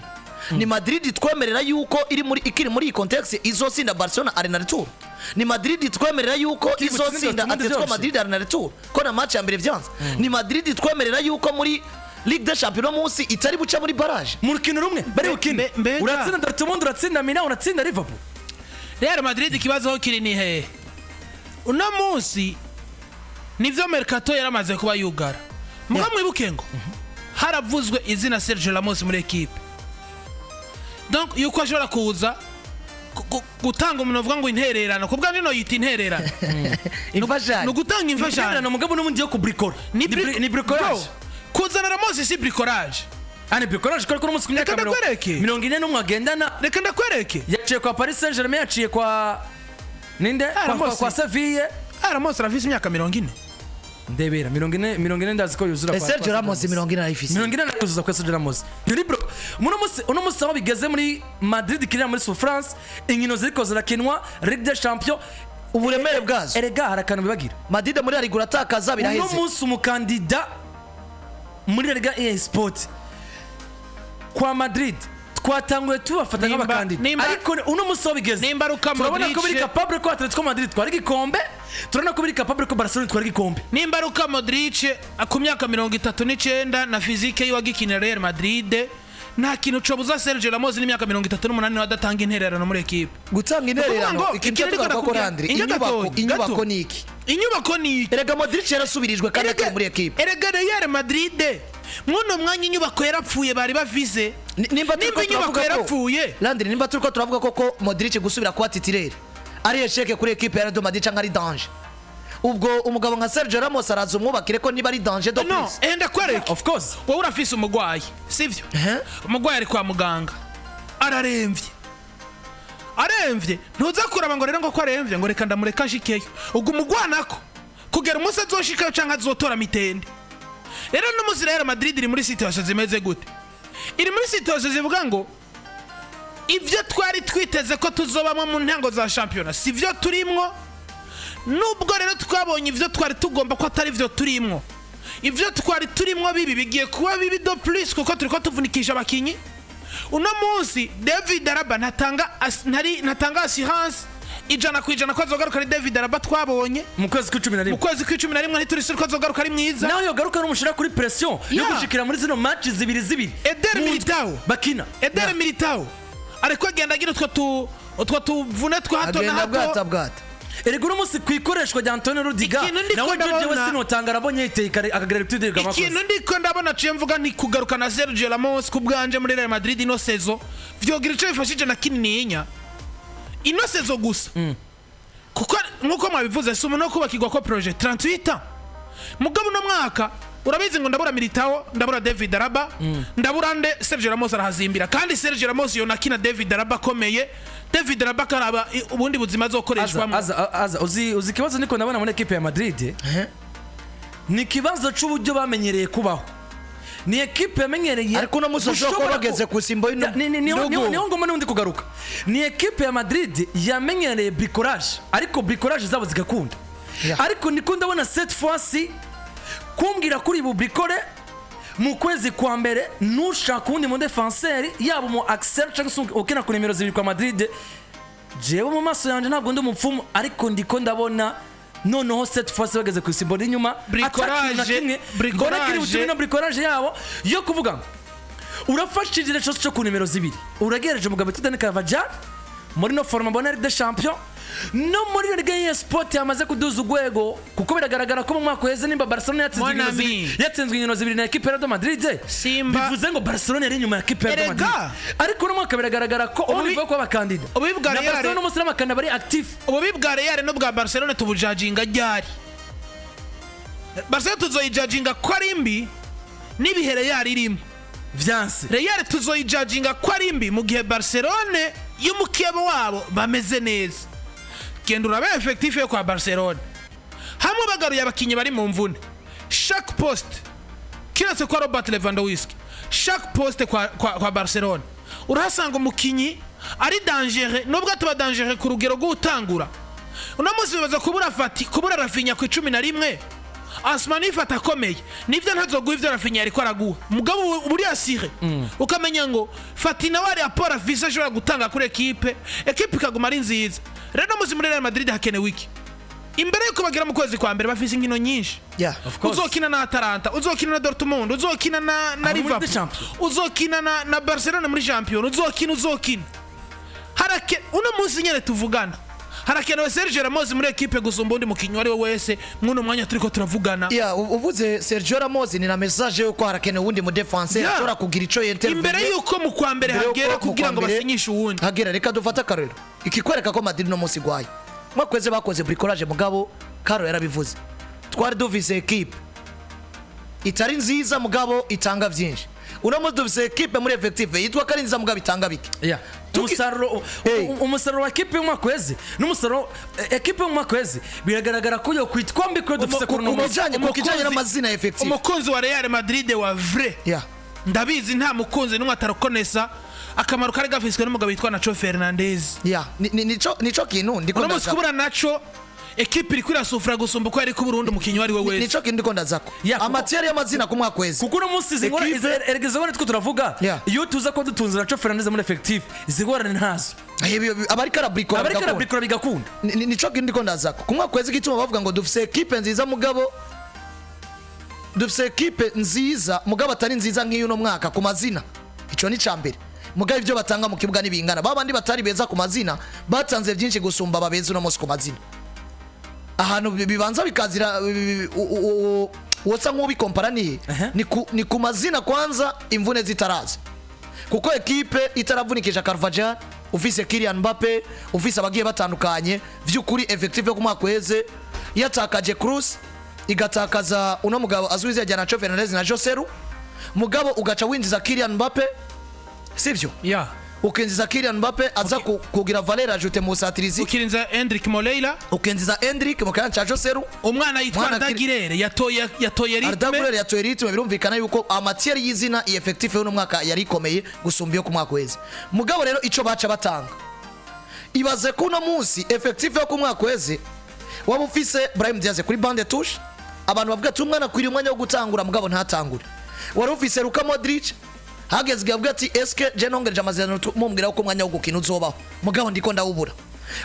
ni Madrid twemerera yuko iri muri ikiri muri iyi contexte izotsinda Barcelona aller na retour? Ni Madrid twemerera yuko Ikiri gutsinda izotsinda Dortmund Atletico byoroshye? Madrid aller na retour, ko na match ya mbere vyanze? Ni Madrid twemerera yuko muri Ligue des Champions no munsi itari buca muri barrage? Mu rukino rumwe bari bukine, mbega- uratsinda Dortmund, uratsinda Milan, uratsinda Liverpool. Real Madrid ikibazo aho kiri ni hehe uno munsi? Nivyo, mercato yaramaze kuba yugara, muga mwibuke ngo haravuzwe izina Sergio Ramos muri ekipe, donc yuko ashobora kuza gutanga umuntu avuga ngo intererano, kubwa nino yita intererano. Imfashanyo. Ni ugutanga Imfashanyo imfashanyo. Mugabo n'ubundi yo kubrikora ni bricolage. Bro, kuzana Ramos si bricolage. Ah, ni bricolage kuko umunsi ku myaka Reka ndakwereke. 41 agendana. Reka ndakwereke. Yaciye kwa Paris Saint-Germain, yaciye kwa ninde, Ramos. kwa Seville. Ah, Ramos arafise imyaka 40. Ndebera 40, 40 ndazi ko yuzura kwa Sergio kwa Ramos 40 arayifise. 40 yuzuza kwa Sergio Ramos. Ni bro, muno munsi, uno munsi aho bigeze muri Madrid kirira muri souffrance, inkino ziriko zirakinwa, Ligue des Champions, Uburemere bwazo. Erega hari akantu bibagira. Madrid muri La Liga uratakaza Uno biraheze. munsi umukandida muri La Liga EA Sport kwa Madrid twatanguye tubafata nk'abakandida, ariko uno munsi aho bigeze Nimba Luka turabona ko biri Modric- capable ko Atletico Madrid twara igikombe, turabona ko biri capable ko Barcelona twara igikombe. Nimba Luka Modric ku myaka 39 na physique yiwe agikinira Real Madrid, nta kintu cobuza Sergio Ramos n'imyaka 38 nawe adatanga intererano muri ekipe. Gutanga intererano, Ukuvuga ngo, ikintu ikintu ariko tugaruka ko ndakubwira- Landry, inge inyubako gatoya, inyubako gato. ni iki? Inyubako ni iki? Erega Modric yarasubirijwe kandi akiri muri ekipe. Erega Real Madrid mw'uno mwanya inyubako yarapfuye bari bafise. Nimba turiko Nimba inyubako turavuga ko yarapfuye. Landry, nimba turiko turavuga ko Modric gusubira kuba titulaire ari échec kuri ekipe ya Real Madrid cyangwa ari danger, ubwo umugabo nka Sergio Ramos araza umwubakire ko niba ari danger de No. plus. Enda kwereke. Of course. Wowe urafise umugwayi, sivyo? Ehe. Umugwayi ari kwa muganga araremvye, aremvye, ntuza kuraba ngo rero ngo ko aremvye ngo reka ndamureka ashikeyo, ubwo umugwanako kugera umunsi azoshikayo canke azotora mitende. Rero n'umunsi Real Madrid iri muri situation zimeze gute? Iri muri situation zivuga ngo ivyo twari twiteze ko tuzobamwo mu ntango za shampiyona si vyo turimwo. Nubwo rero twabonye ivyo twari tugomba ko atari vyo turimwo, ivyo twari turimwo bibi bigiye kuba bibi de plus, kuko turiko tuvunikisha abakinyi. Uno munsi David Alaba ntatanga ntatanga assurance 100% ko azogaruka ari David Alaba twabonye mu kwezi kw'icumi na mu rimwe. kwezi kw'11. Ntituri sûr ko azogaruka ari mwiza. Nawe yogaruka n'umushira kuri pression yo gushikira muri zino match zibiri zibiri Eder mu ndwi Militao. bakina. Eder Militao ariko agenda agira utwo tuvune twa hato na Agenda hato. bwata bwata. Erega uno munsi ku ikoreshwa rya Antonio Rudiger, Ikintu ndiko nawe jewe sinotanga, arabonye yiteye kare akagira ibitego. Ikintu ndiko ndabona ciye mvuga nti kugaruka na Sergio Ramos ku bwanje muri Real Madrid ino saison vyogira ico bifashije na kinininya ino saison gusa, kuko nkuko mwabivuze si umuntu wo kubakirwa ko projet 38 ans. Mugabo uno mwaka urabizi ngo ndabura Militao, ndabura David Alaba, ndabura nde, Sergio Ramos arahazimbira, kandi Sergio Ramos yonakina David Alaba akomeye, David Alaba akaraba ubundi buzima azokoreshwamo. Aza aza uzi ikibazo niko ndabona muri ekipe ya Madrid ni ikibazo c'uburyo bamenyereye kubaho. Ni ekipe yamenyereye Ariko uno munsi bashobora kuba gushobora bageze ku simbo Niho niho ngomba n'ubundi kugaruka. Ni ekipe ya Madrid yamenyereye bricolage, ariko bricolage zabo zigakunda. Ariko niko ndabona cette fois-ci kumbwira kuri bu bricolé mu kwezi kwa mbere nushaka uwundi mu défenseur, yaba umu axial cyangwa se ukina ku nimero 2 kwa Madrid, jewe mu maso yanjye ntabwo ndi umupfumu, ariko ndiko ndabona noneho cette fois bageze ku isimbo ry'inyuma Bricolage, atakintu na kimwe mbona kiri butume no bricolage yabo yo kuvuga ngo urafashe igire cyose cyo ku nimero 2, uragereje umugabo witwa Dani Carvajal muri no forme mbona Ligue des Champions no muri Ligue ya Sport yamaze kuduza urwego, kuko biragaragara ko mu mwaka uheze nimba Barcelona yatsinzwe Mon inkino ami. zibiri, yatsinzwe inkino zibiri na equipe ya Real Madrid, Simba. bivuze ngo Barcelona yari inyuma ya equipe ya Real Erega. Madrid. Ariko uno mwaka biragaragara ko ubu bivuga ko abakandida ububi bwa na Real- Barcelona umunsi n'abakandida bari actif. Ububi bwa Real n'ubwa Barcelona tubujajinga ryari? Barcelona tuzoyijajinga ko ari mbi n'ibihe Real irimo Vyanse. Real tuzoyijajinga ko ari mbi mu gihe Barcelone y'umukeba wabo bameze neza. Genda urabe effectif yo kwa Barcelona, hamwe bagaruye abakinnyi bari mu mvune, chaque poste kiretse kwa Robert Lewandowski, chaque poste kwa Barcelona urahasanga umukinyi ari dangereux, nubwo atuba dangereux ku rugero rw'utangura. Uno munsi bibaza kubura Fati, kubura Raphinha ku 11, Asmani ifata akomeye, nivyo ntazoguha ivyo Raphinha yariko araguha, mugabo uba uri assuré, ukamenya ngo Fati nawe ari apport afise ashobora gutanga kuri équipe ikaguma ari nziza. Rero uno munsi muri Real Madrid hakenewe iki? Imbere yuko bagera mu kwezi kwa mbere, bafise inkino nyinshi. Of course. Uzokina na Atalanta, uzokina na Dortmund, uzokina na Aho muri Liverpool, The Champions. uzokina na Barcelona muri champion, uzokina harake. Uno munsi nyene tuvugana, harakenewe Sergio Ramos muri équipe gusumba undi mukinyi uwo ari we wese mw'uno mwanya turiko turavugana. Yeah, uvuze Sergio Ramos, ni na message yuko harakenewe uwundi mu défenseur ashobora kugira ico yintervene imbere yuko mu kwa mbere Mbere yuko hagera mu kugira kwa ngo mbere basinyishe uwundi. Hagera. Reka dufate akarorero ikikwereka ko Madrid no munsi igwaye. Mwakweze bakoze bricolage, mugabo Karo yarabivuze, twari dufise équipe itari nziza mugabo itanga vyinshi. Uno munsi dufise équipe muri effectif yitwa ko ari nziza mugabo itanga bike. Umusaruro Hey. umusaruro wa ekipe y'umwaka weze n'umusaruro ekipe y'umwaka weze biragaragara ko yo kwitwa mbi ko dufise kuri uno Ku munsi. kijanye n'amazina ya effectif. Umukunzi wa Real Madrid wa vrai, ndabizi nta mukunzi n'umwe atarokonesa akamaro kari gafiswe n'umugabo witwa Nacho Fernandez. Yeah, nico kintu ndiko Uno munsi ndazako. kubura Nacho, ekipe iriko irasufura gusumba uko yari kubura uwundi mukinyi uwo ari we wese. Nico kintu ndiko ndazako. Yeah, Amatiyeri y'amazina ku mwaka weze. Kuko uno munsi izi ngorane, erega izi ngorane two turavuga, iyo tuza ko dutunze Nacho Fernandez muri effectif, izi ngorane ntazo. Abariko arabrikora abariko bigakunda. arabrikora bigakunda. Nico kintu ndiko ndazako. Ku mwaka weze, igituma bavuga ngo dufise ekipe nziza, mugabo dufise ekipe nziza mugabo atari nziza nk'iyo mwaka ku mazina, ico ni cambere. Mugabo ibyo batanga mu kibuga nibingana. Babandi batari beza ku mazina batanze byinshi gusumba ababeza uno munsi ku mazina. Ahantu bibanza bikazira wosa nk'ubikompara nihe? Ni ku mazina kwanza imvune zitaraza, kuko ekipe itaravunikisha Carvajal, ufise Kylian Mbappe, ufise abagiye batandukanye, vy'ukuri effectif yo ku mwaka uheze yatakaje Kroos, igatakaza uno mugabo azwi izina rya Nacho Fernandez na Joselu, mugabo ugaca winjiza Kylian Mbappe, sivyo? Yeah. Ukinjiza Kylian Mbappe aza kugira valeur ajoutée mu busatirizi. Ukirinza Endrick Moreira. Ukinjiza Endrick mu kanya ca Joselu. Umwana yitwa Mwana Arda Güler yatoye Arda rythme. Güler yatoye rythme. Birumvikana yuko en matière y'izina, iyi effectif y'uno mwaka yari ikomeye gusumba iyo ku mwaka uheze. Mugabo rero ico baca batanga, ibaze ko uno munsi effectif yo ku mwaka uheze waba ufise Brahim Diaz kuri banc de touche, abantu bavuga ati umwana akwiriye umwanya wo gutangura, mugabo ntatangure. Wari ufise Luka Modric, hageze igihe avuga ati eske je nongereje amasezerano, mumbwira ko umwanya wo gukina uzobaho, mugabo ndiko ndawubura.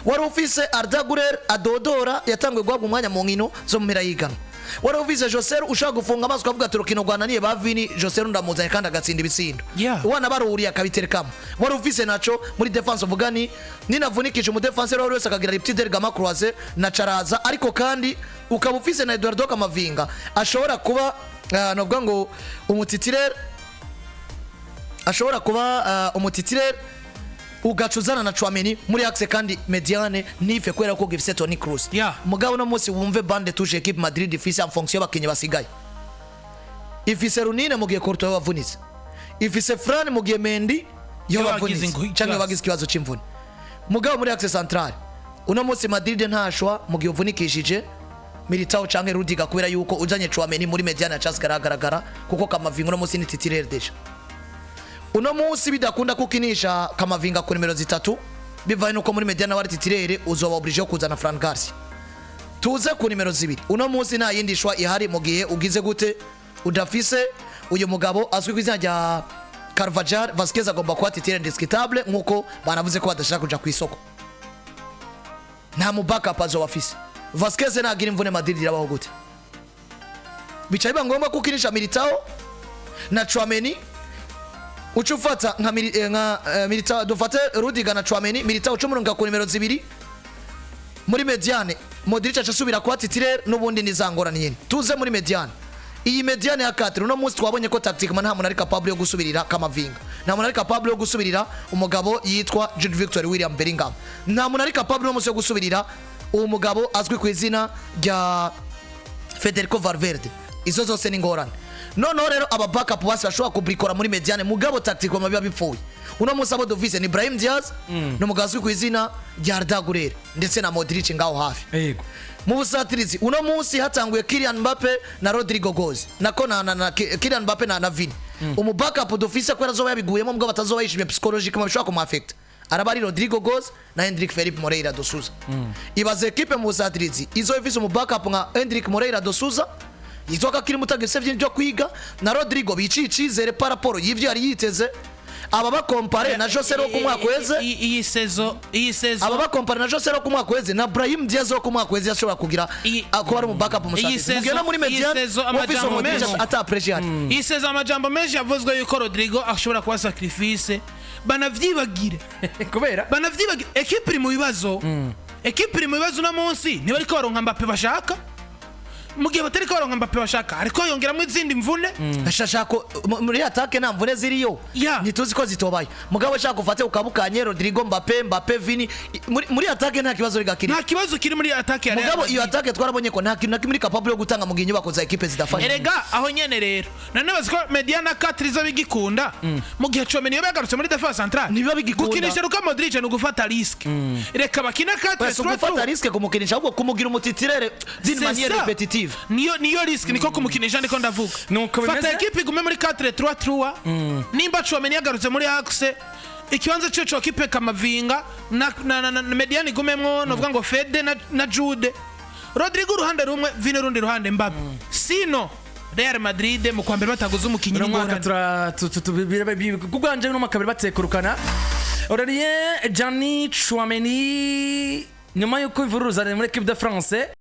Wari ufise Arda Güler adodora, yatanguye guhabwa umwanya mu nkino zo mu mpera y'iganwa. Wari ufise Joselu ushaka gufunga amaso ukavuga ati urukino rwananiye ba Vini, Joselu ndamuzanye kandi agatsinda ibitsindo, wana baruhuriye akabiterekamo. Wari ufise Nacho muri défense, uvuga ni ninavunikije umudefenseur wari wese akagira rupture de ligament croisé na caraza. Ariko kandi ukaba ufise na Eduardo Camavinga ashobora kuba novuga ngo umu titulaire, ashobora kuba umu titulaire, ugaca uzana na Tchouameni muri axe, kandi médiane ntife kubera ko gifise Toni Kroos. Mugabo no munsi wumve banc de touche équipe Madrid ifise en fonction y'abakinyi basigaye: ifise Lunin mu gihe Courtois wavunitse, ifise Fran mu gihe Mendy yo Yo bavunitse bagize cyangwa bagize ikibazo c'imvune. Mugabo muri axe central uno munsi Madrid ntashwa mu gihe uvunikishije Militao canke Rudiger, kubera yuko uzanye Tchouameni muri médiane ya Chelsea garagaragara, kuko Camavinga uno munsi ni titulaire déjà. Uno munsi bidakunda kukinisha Camavinga ku nimero 3, bivaye nuko muri médiane wari titulaire, uzoba obligé yo kuzana Fran Garcia. Tuze ku nimero 2, uno munsi nta yindi choix ihari mu gihe ugize gute udafise uyu mugabo azwi ku izina rya Carvajal. Vasquez agomba kuba titulaire indiscutable, nkuko banavuze ko badashaka kuja ku isoko. Nta mu backup azoba afise. Vasquez nagira imvune, Madrid irabaho gute? Bica biba ngombwa ko ukinisha Militao na Tchouameni, uca ufata nka Militao, dufate Rudiger na Tchouameni, Militao uca umurunga ku nimero 2 muri médiane. Modric aca asubira kuba titulaire, n'ubundi ni za ngorane nyine. Tuze muri médiane, iyi médiane ya 4, uno munsi twabonye ko tactiquement nta muntu ari capable yo gusubirira Camavinga, nta muntu ari capable yo gusubirira umugabo yitwa Jude Victor William Bellingham, nta muntu ari capable uno munsi yo gusubirira uwo mugabo azwi ku izina rya Federico Valverde. Izo zose ni ngorane. Noneho rero aba backup basi bashobora kubrikora muri médiane, mugabo tactique biba bipfuye. Uno munsi abo dufise ni Brahim Diaz n'umugabo azwi ku izina rya Arda Güler ndetse na Modric ngaho hafi. Mu busatirizi uno munsi hatanguye Kylian Mbappe na Rodrygo Goes, nako na Kylian Mbappe na Vini. Umu backup dufise ko azoba yabiguyemo mbwo batazoba yishimye psychologiquement, bishobora kumuaffecta, araba ari Rodrygo Goes na Endrick Felipe Moreira de Souza. Ibaze ekipe mu busatirizi izo ifise umu backup nka Endrick Moreira de Souza yitwa akiri muto, agifise byinshi byo kwiga, na Rodrygo biciye icizere par rapport y'ivyo yari yiteze. Aba bakompare na Joselu wo ku mwaka uheze. Iyi saison, iyi saison Aba bakompare na Joselu wo ku mwaka uheze na Brahim Diaz wo ku mwaka uheze, yashobora kugira kuba ari umu backup musatirizi. Mugenda muri Iyi médiane saison ufise amajambo Modric menshi. ata pressure ihari. Iyi saison amajambo menshi yavuzwe yuko Rodrygo ashobora kuba sacrifice, banavyibagire. Kubera? Banavyibagire. Ekipe iri mu bibazo, ekipe iri mu bibazo. Uno munsi ntibariko baronka Mbappe bashaka. Mu gihe batariko baronka Mbappe bashaka, ariko yongeramo izindi mvune. Ashaka muri attaque nta mvune ziriyo. Ntituzi ko zitobaye, mugabo shaka ufate ukabukanye Rodrygo, Mbappe, Mbappe, Vini muri attaque nta kibazo rigakiri. Nta kibazo kiri muri attaque ya Real Mugabo iyo Madrid. attaque twarabonye ko nta kintu na kimwe iri capable yo gutanga mu gihe inyubako za ekipe zidafashe. Erega aho nyene rero none bazi ko médiane 4 izo bigikunda mu gihe Tchouameni yoba yagarutse muri défense centrale. Ntibiba bigikunda. Gukinisha Luka Modric ni ugufata risque. Reka bakine 4 Oya, si ugufata risque kumukinisha, ahubwo kumugira umu titulaire d'une C'est manière ça. répétitive. Niyo risque, niko kumukinisha ndiko ndavuga. Nuko Fata bimeze? ekipe igume muri 4-3-3. Nimba Tchouameni yagarutse muri axe, ikibanza cyo cyo Camavinga na médiane igumemwo, novuga ngo Fede na Jude, Rodrygo uruhande rumwe, Vini urundi ruhande, Mbappe. Sino Real Madrid mu kwa mbere bataguze umukinyi Uno mwaka n'ingorane. tura kubwanje uno mwaka bari batekurukana Aurelien Gianni Tchouameni nyuma y'uko imvururu zari muri équipe de France.